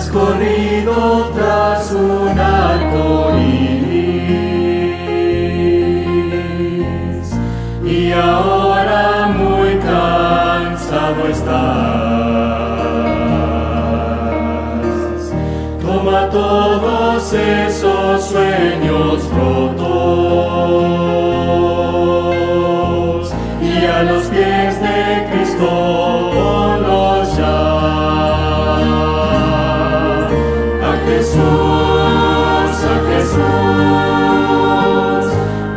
Has corrido tras un arco iris y ahora muy cansado estás. Toma todos esos sueños rotos y a los pies de Cristo ponlos ya. A Jesús, a Jesús,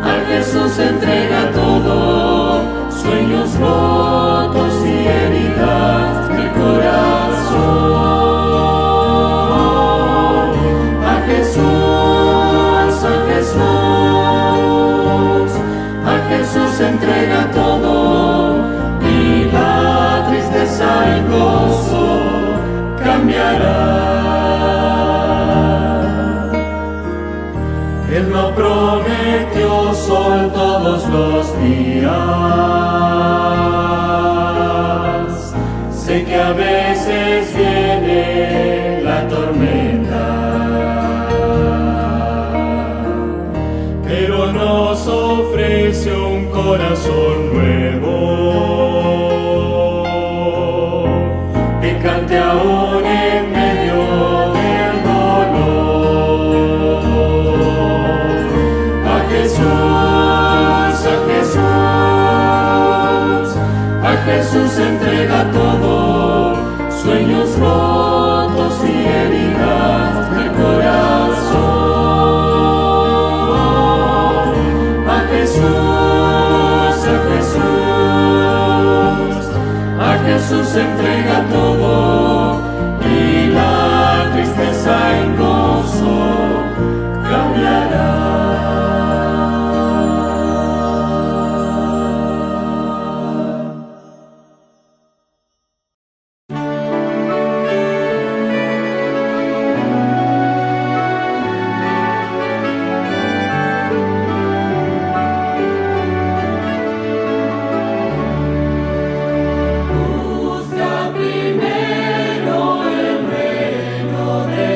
a Jesús entrega todo, sueños rotos y heridas del corazón. A Jesús, a Jesús, a Jesús entrega todo y la tristeza en gozo cambiará. Él no prometió sol todos los días. Sé que a veces viene la tormenta, pero nos ofrece un corazón nuevo que cante aún en medio del dolor. A Jesús, a Jesús, a Jesús entrega todo, sueños rotos y heridas del corazón. A Jesús, a Jesús, a Jesús entrega todo y la tristeza en gozo cambiará. Busca primero el reino de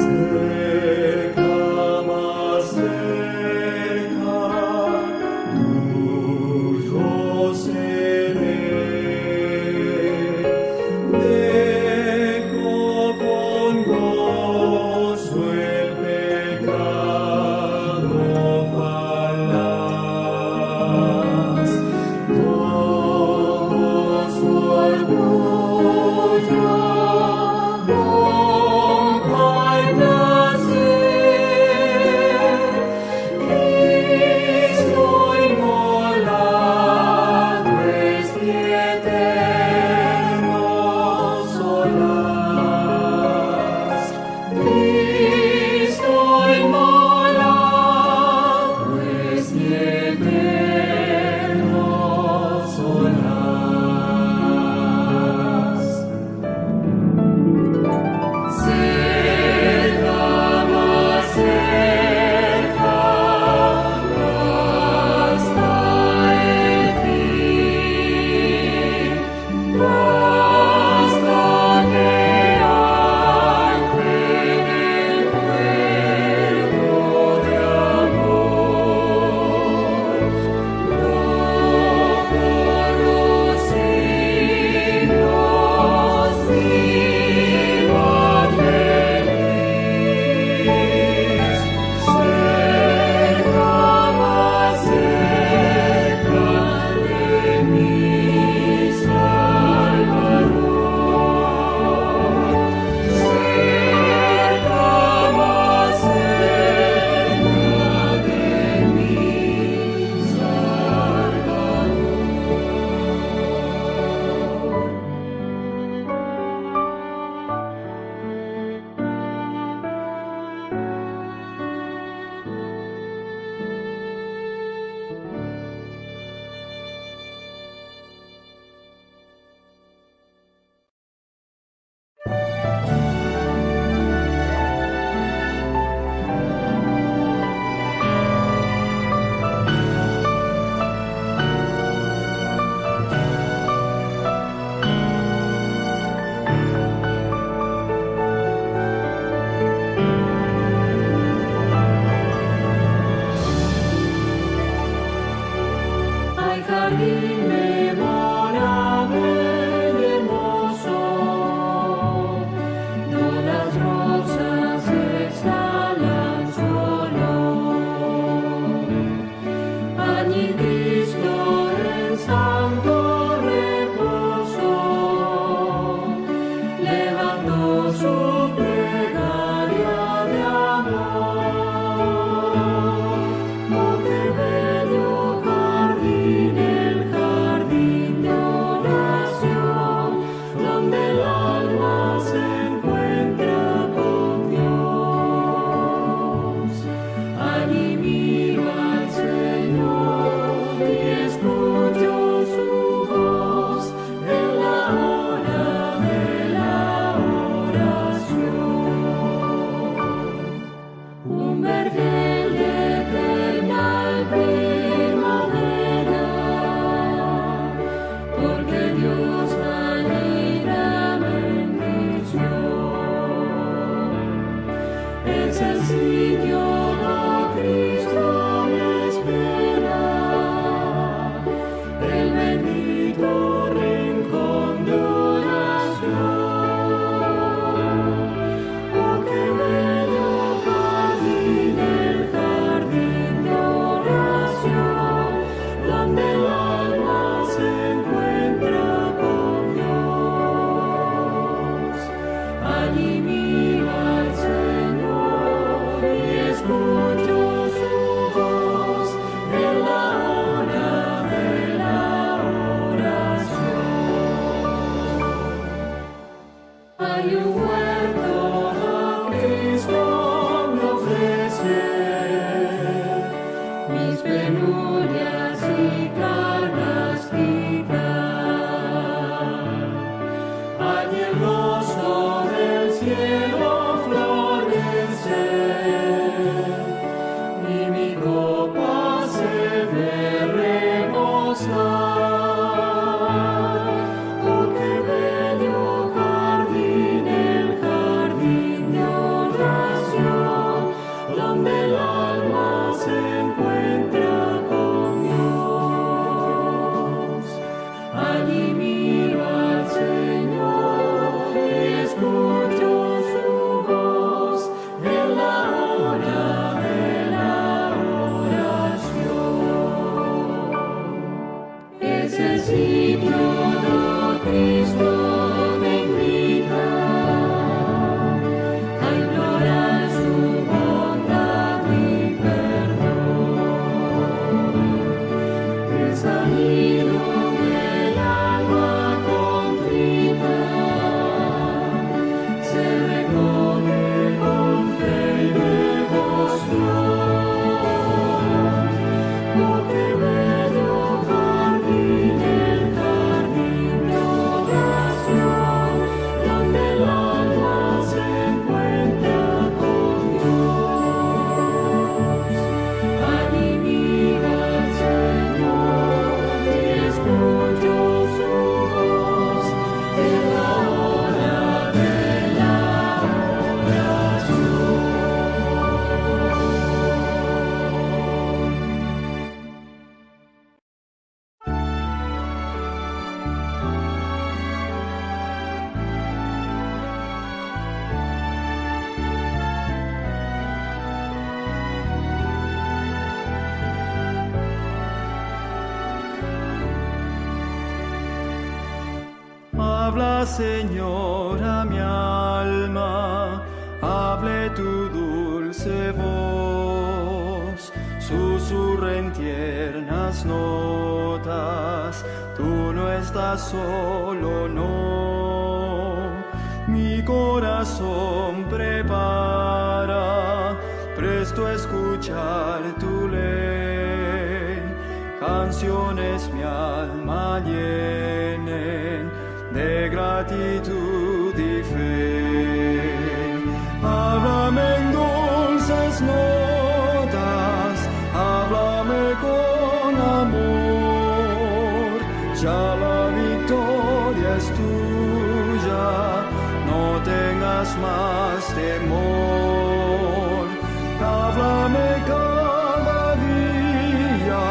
Serka, mas serka, tuyo seré. Dejo con gozo el pecado falaz, todo su orgullo, pompa y placer. Cristo inmolado es mi eterno solaz. Cristo inmolado es mi eterno solaz. Cerca, más cerca, hasta el fin, hasta que ancle en el puerto de amor. No por los siglos viva feliz, cerca, más cerca de mi Salvador. Cerca, más cerca de mi Salvador. Hay jardín memorable y hermoso, donde las rosas exhalan su olor. Allí Cristo en santo reposo levantó su plegaria de amor. Oh, qué bello jardín, el jardín de oración, donde el alma se encuentra con Dios. Allí miro al Señor y escucho su voz en la hora de la oración. Un vergel de eterna primavera, porque Dios allí gran bendición. Es el sitio do Cristo me espera, el bendito rincón de oración. Oh, qué bello jardín, el jardín de oración, donde el alma se encuentra con Dios. Allí miro al Señor y escucho su voz en la hora de la oración. Hay un huerto do Cristo me ofrece, mis penurias y cargas quita. Allí el rostro del cielo florece y mi copa se ve rebosar. Oh, qué bello jardín, el Habla, Señor, a mi alma, hable tu dulce voz, susurra en tiernas notas, tú no estás solo, no. Mi corazón prepara, presto a escuchar tu ley. Canciones mi alma llenen de gratitud y fe. Háblame en dulces notas, háblame con amor. Ya la victoria es tuya, no tengas más temor. Háblame cada día,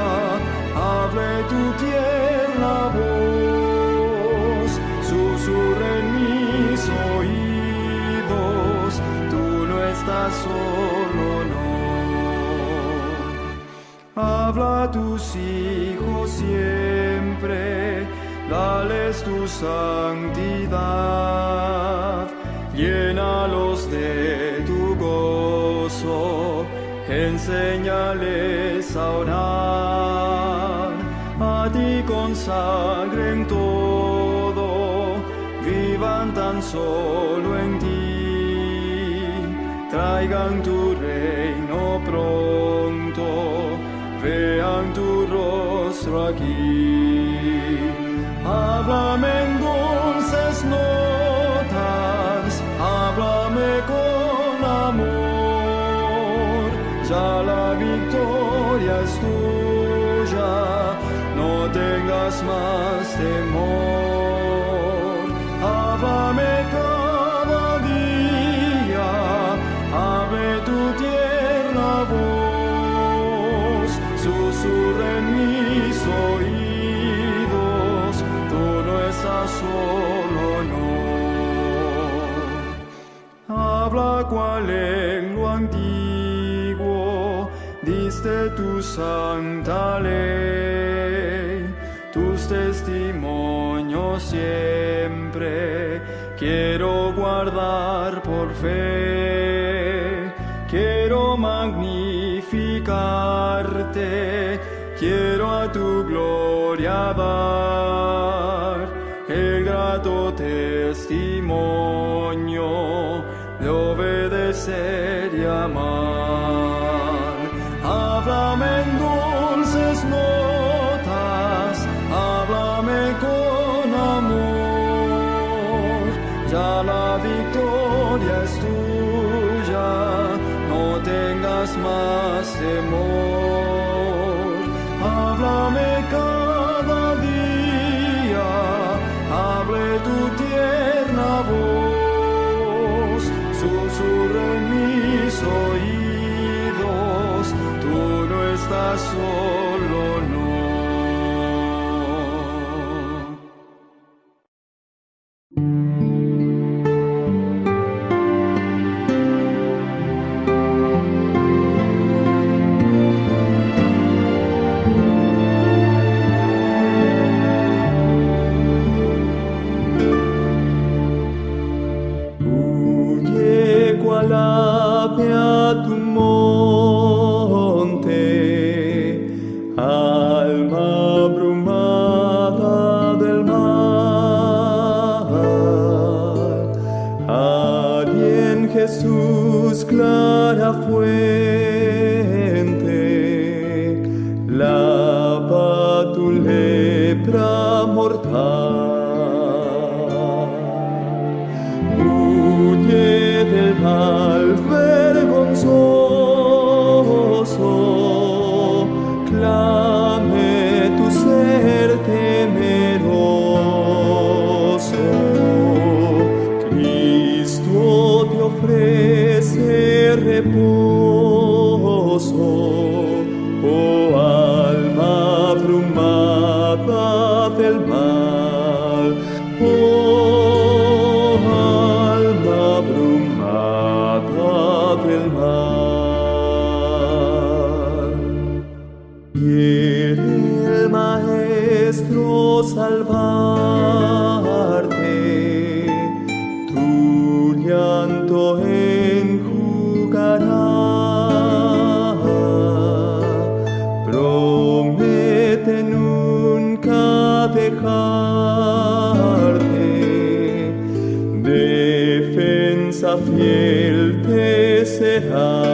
hable tu tierna voz, susurra en mis oídos, tú no estás solo, no. Habla a tus hijos siempre, dales tu santidad, llénalos de tu gozo, enséñales a orar, a ti consagren todo, vivan tan solo en ti, traigan tu reino pronto, vean tu rostro aquí. Háblame en dulces notas, háblame con amor, ya la victoria es tuya, no tengas más temor. Háblame cada día, abre tu tierna voz, susurra en mis oídos, tú no estás solo, no. Habla cual en lo antiguo diste tu santa ley, tus testimonios siempre quiero guardar por fe, quiero magnificarte, quiero a tu gloria dar el grato testimonio de obedecer y amar. Háblame en dulces notas, háblame con amor, ya la victoria es tuya, no tengas más temor. Háblame cada día, hable tu tierna voz, susurra en mis oídos, tú no estás solo, no. Huye cual ave a tu monte, alma abrumada del mal. Allí en Jesús clara fuente, lava tu lepra mortal. Huye del mal vergonzoso, clame tu ser temeroso. Cristo te ofrece reposo, oh alma abrumada del mal, oh alma abrumada del mal. Quiere el Maestro salvarte, Fiel te será.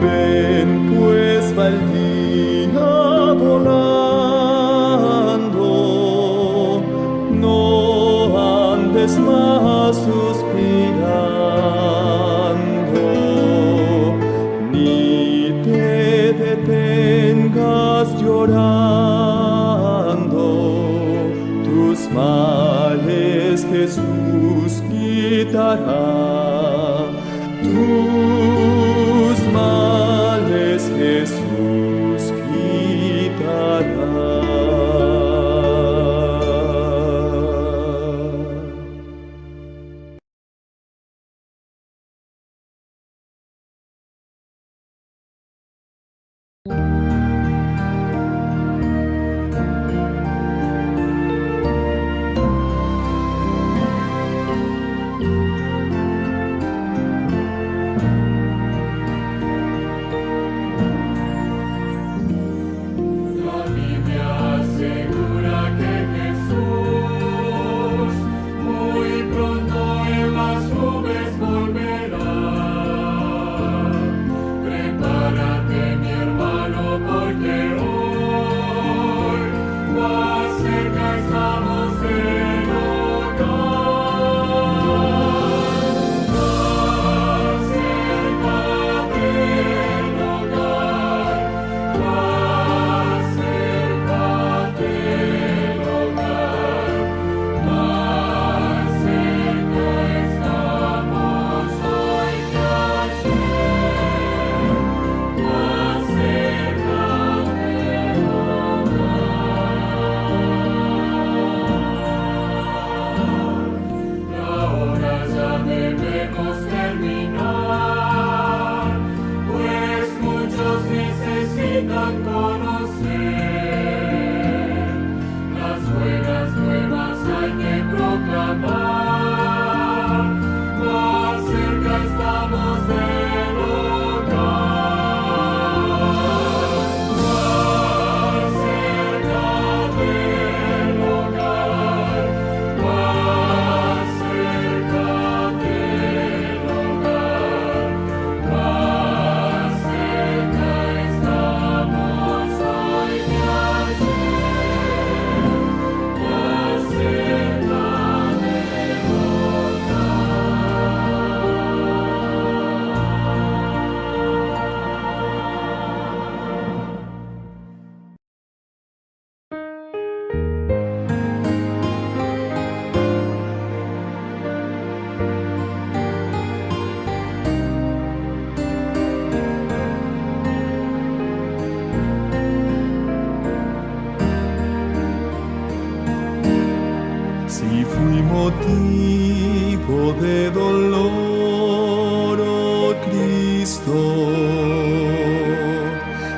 Ven pues va el día volando, no andes más suspirando, ni te detengas llorando, tus males Jesús quitará. Tus males Jesús quitará. La Biblia asegura que Jesús muy pronto en las nubes volverá. Prepárate, mi hermano, porque hoy más cerca estamos del hogar. Más cerca del hogar. Más cerca del hogar, más cerca estamos hoy que ayer, más cerca del hogar. La hora ya debemos terminar, pues muchos necesitan conocer. Las buenas nuevas hay que proclamar, más cerca estamos del hogar. Más cerca del hogar, más cerca del hogar, más cerca estamos hoy que ayer, más cerca del hogar. Si fui motivo de dolor, oh Cristo,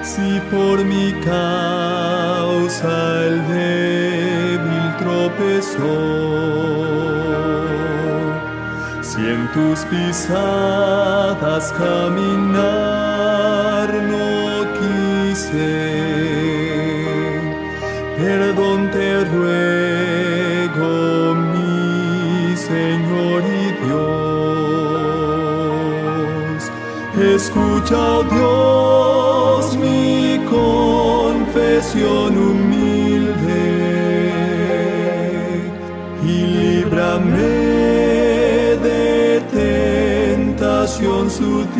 si por mi causa el débil tropezó, si en tus pisadas caminar no quise, perdón te ruego, mi Señor y Dios. Escucha, oh Dios, mi confesión humilde y líbrame de tentación sutil.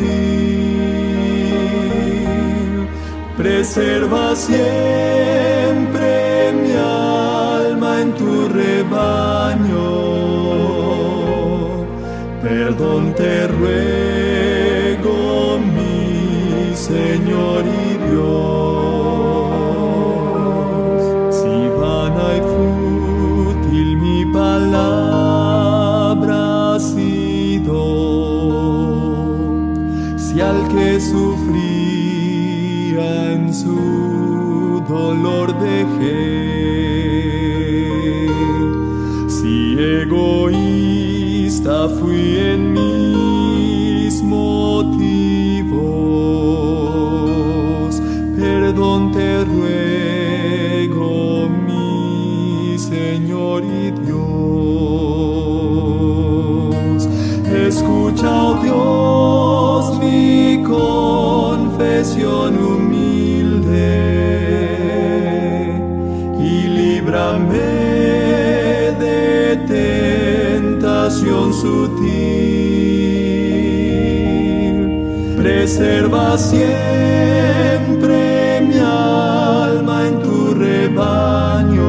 Preserva siempre mi alma en tu rebaño. Perdón te ruego, mi Señor y Dios. Si vana y fútil mi palabra ha sido, si al que sufría en su dolor dejé, si egoísta fui en mis motivos, perdón te ruego, mi Señor y Dios. Escucha, oh Dios, mi confesión humilde y líbrame de tentación sutil. Preserva siempre mi alma en tu rebaño.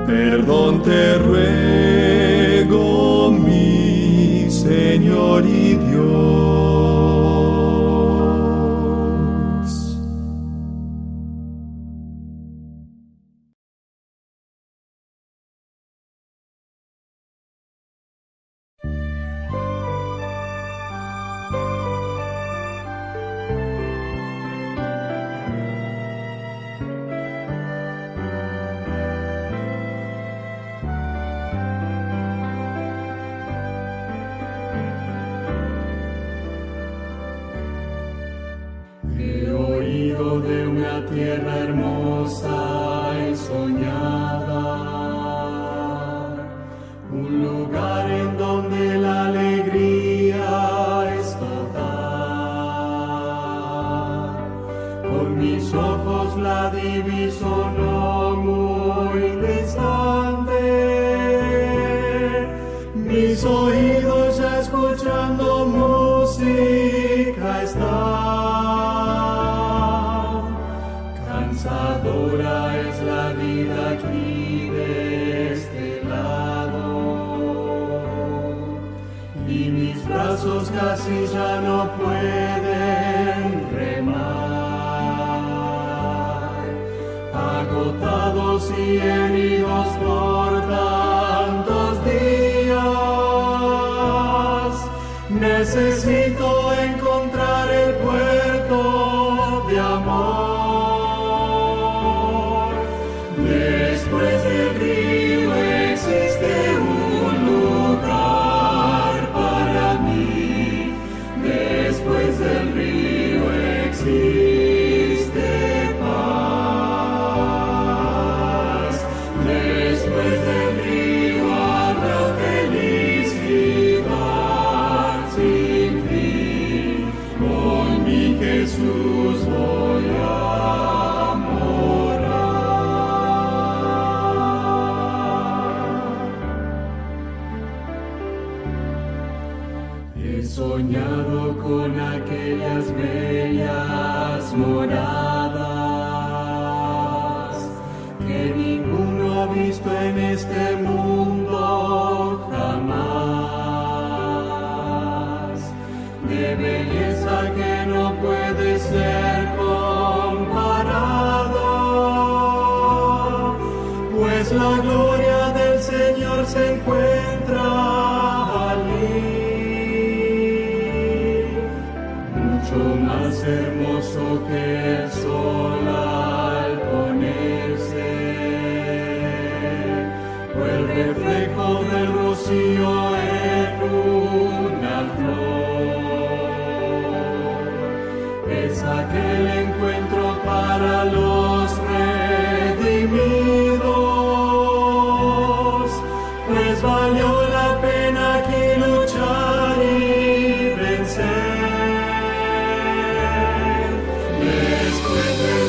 Perdón te ruego, mi Señor y Dios. He oído de una tierra hermosa y soñada, un lugar en donde la alegría es total. Con mis ojos la diviso no muy distante, mis oídos ya escuchando música están. Cansadora es la vida aquí de este lado, y mis brazos casi ya no pueden remar, agotados y heridos por tantos días, necesito encontrar el puerto de amor. Después del río existe un lugar para mí. Después del río existe paz. Después del río habrá felicidad sin fin. Con mi Jesús voy a morar. He soñado con aquellas bellas moradas que ninguno ha visto en este mundo jamás, de belleza que no puede ser comparada, pues la gloria del Señor se encuentra allí. Mucho más hermoso que el sol al ponerse, o el reflejo del rocío en una flor. Es aquel encuentro para los redimidos, pues valió la pena aquí luchar y vencer. Después del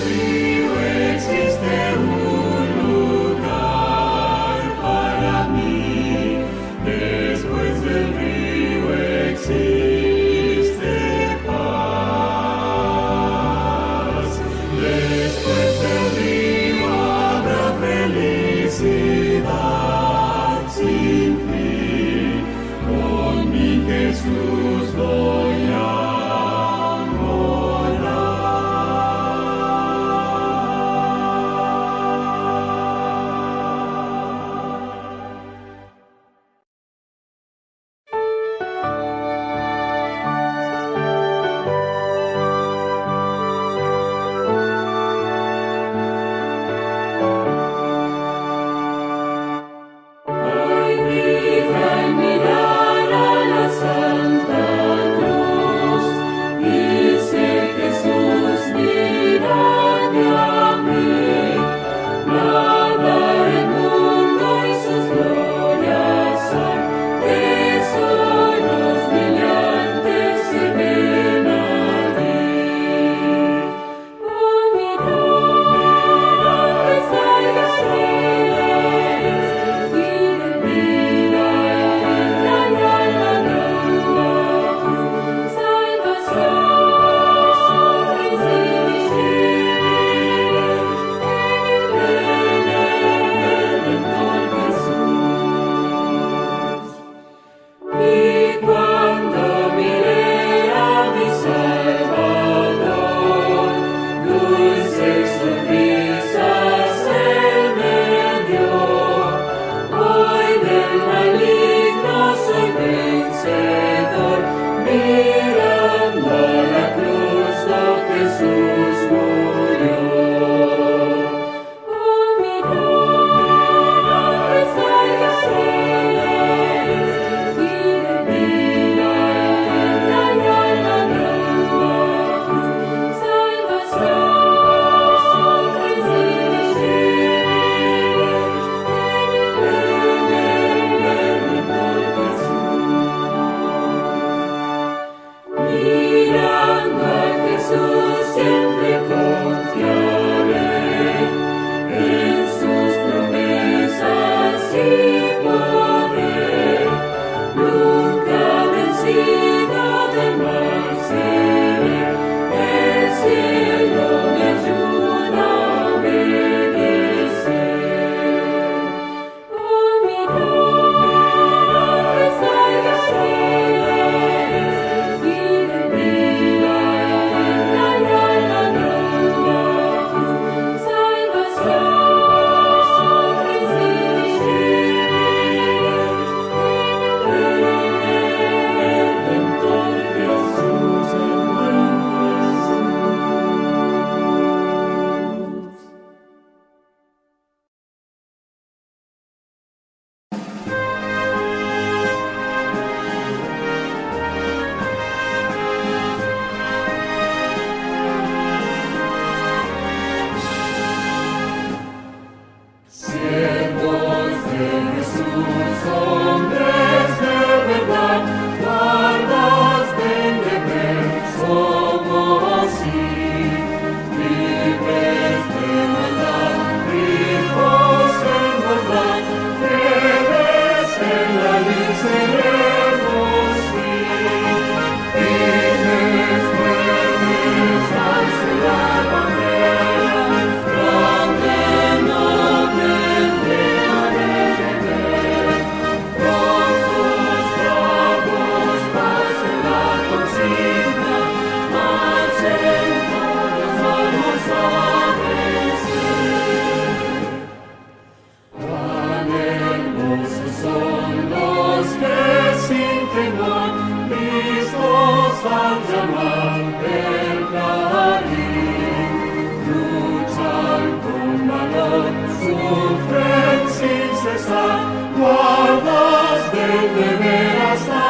cesar, guardas del deber hasta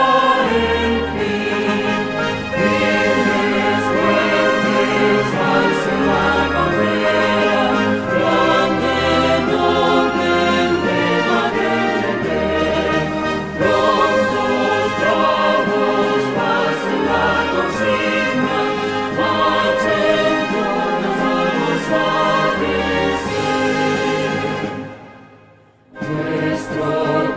el fin. Firmes, fuertes, alcen la bandera, grande, noble lema del deber. Prontos, bravos, pasen la consigna, marchen con las armas a vencer. Nuestro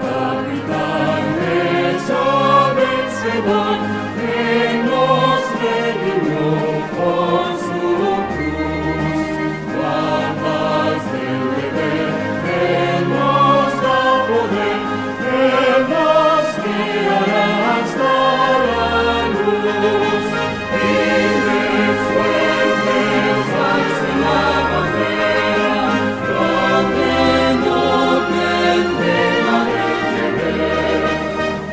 capitán es ya vencedor, que nos redimió con su cruz. Guardas del deber, Él nos da poder, Él nos guiará hasta la luz. Firmes, fuertes, alcen la bandera, grande, noble lema del deber.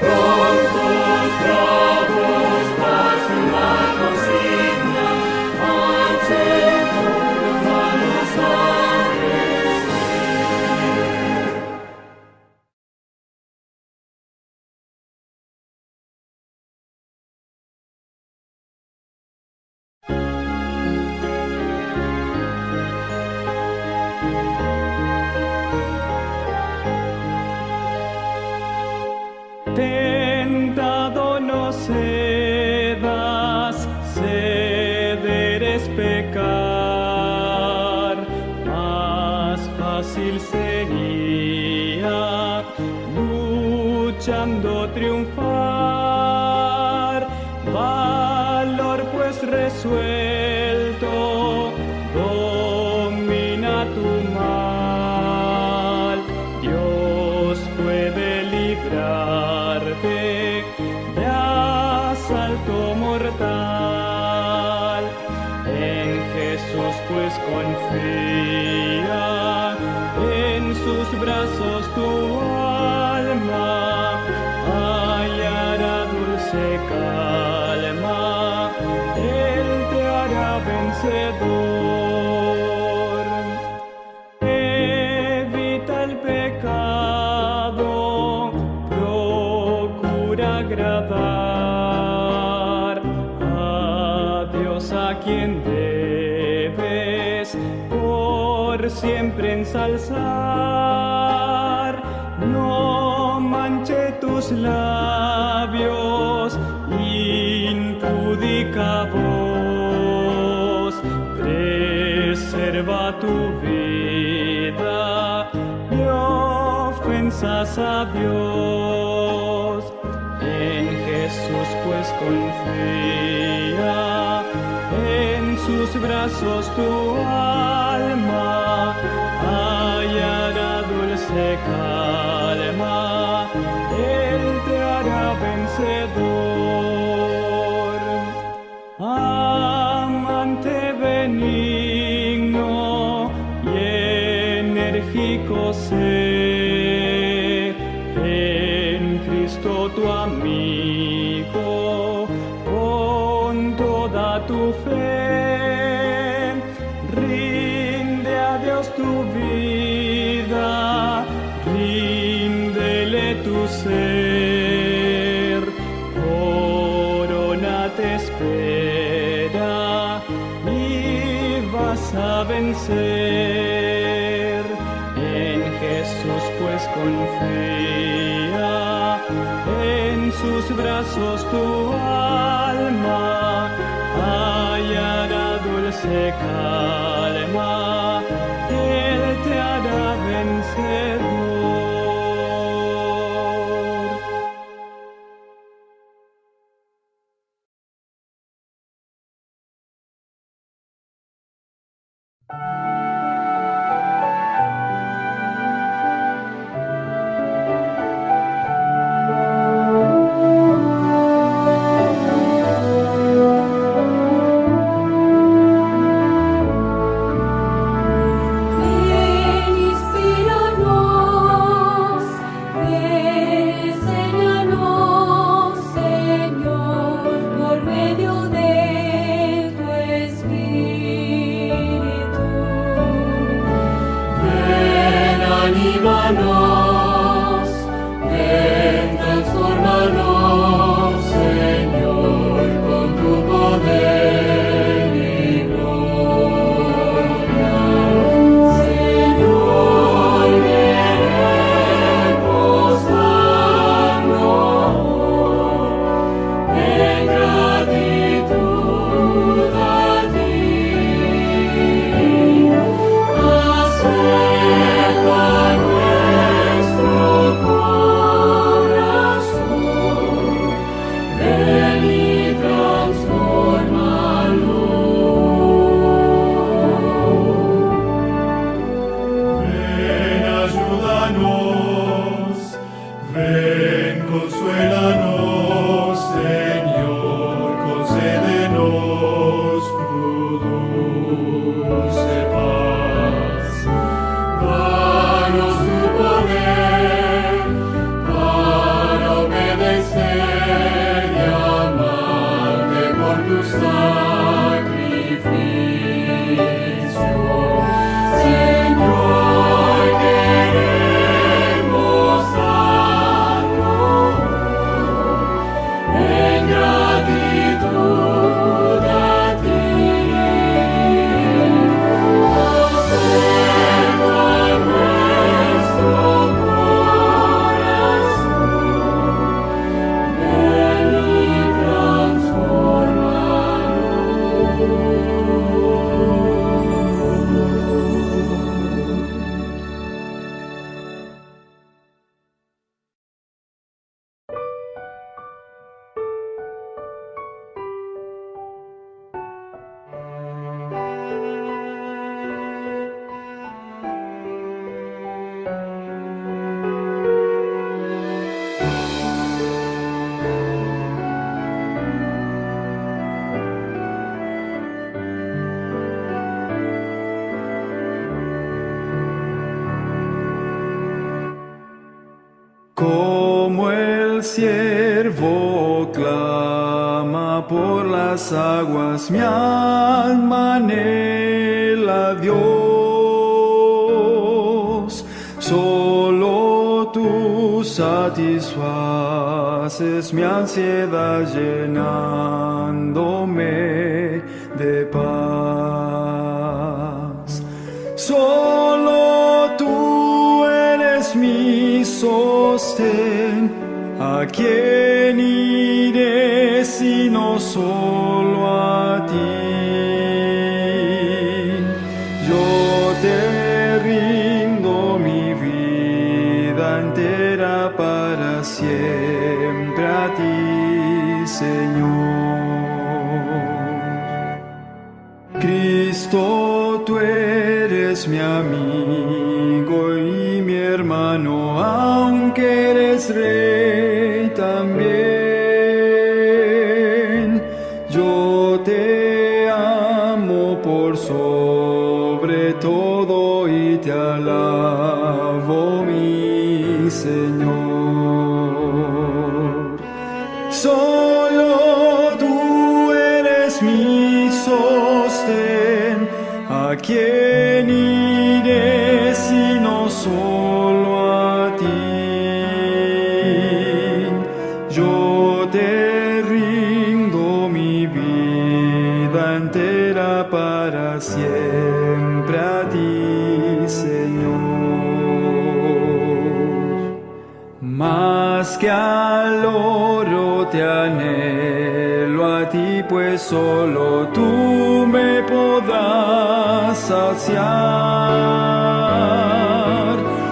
Prontos, bravos, pasen la consigna, marchen con las manos a vencer. Tentado no cedas, ceder es pecar. Más fácil sería luchando triunfar. Valor pues resuelto, domina tu mal. Dios puede librarte de asalto mortal. En Jesús pues confía, en sus brazos tu alma hallará dulce calma, Él te hará vencedor. Evita el pecado, procura agradar a Dios a quien debes por siempre ensalzar. No manche tus labios impúdica voz, preserva tu vida de ofensas a Dios. En Jesús pues confía, en sus brazos tu alma hallará dulce calma, Él te hará vencedor. Amante benigno y enérgico sé, en Cristo tu amigo, con toda tu fe, rinde a Dios tu vida, ríndele tu ser, corona te espera y vas a vencer. En Jesús pues confía, en sus brazos tu alma hallará dulce calma, Él te hará vencedor. Ven, inspíranos, ven, enséñanos, Señor, por medio de tu Espíritu. Ven, anímanos. Como el ciervo clama por las aguas, mi alma anhela a Dios. Solo tú satisfaces mi ansiedad llenándome de paz. Solo tú eres mi sostén. ¿A quién iré sino solo a ti? Yo te rindo mi vida entera para siempre a ti, Señor. Cristo, tú eres mi amigo y mi hermano, aunque eres rey también. Yo te amo por sobre todo y te alabo, mi Señor. Solo tú eres mi sostén, ¿a quién iré sino solo a ti? Yo te rindo mi vida entera para siempre a ti, Señor. Más que al oro te anhelo a ti, pues solo tú me podrás saciar.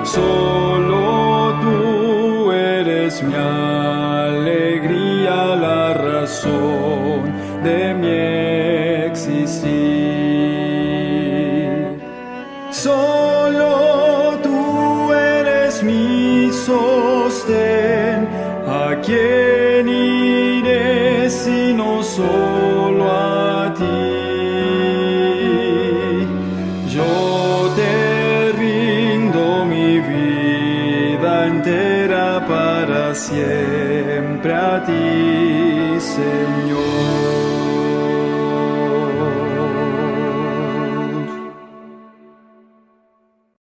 Solo tú eres mi alegría, la razón de mi existir. Solo tú eres mi sostén, ¿a quién iré sino solo a ti? Yo te rindo mi vida entera para siempre a ti, Señor.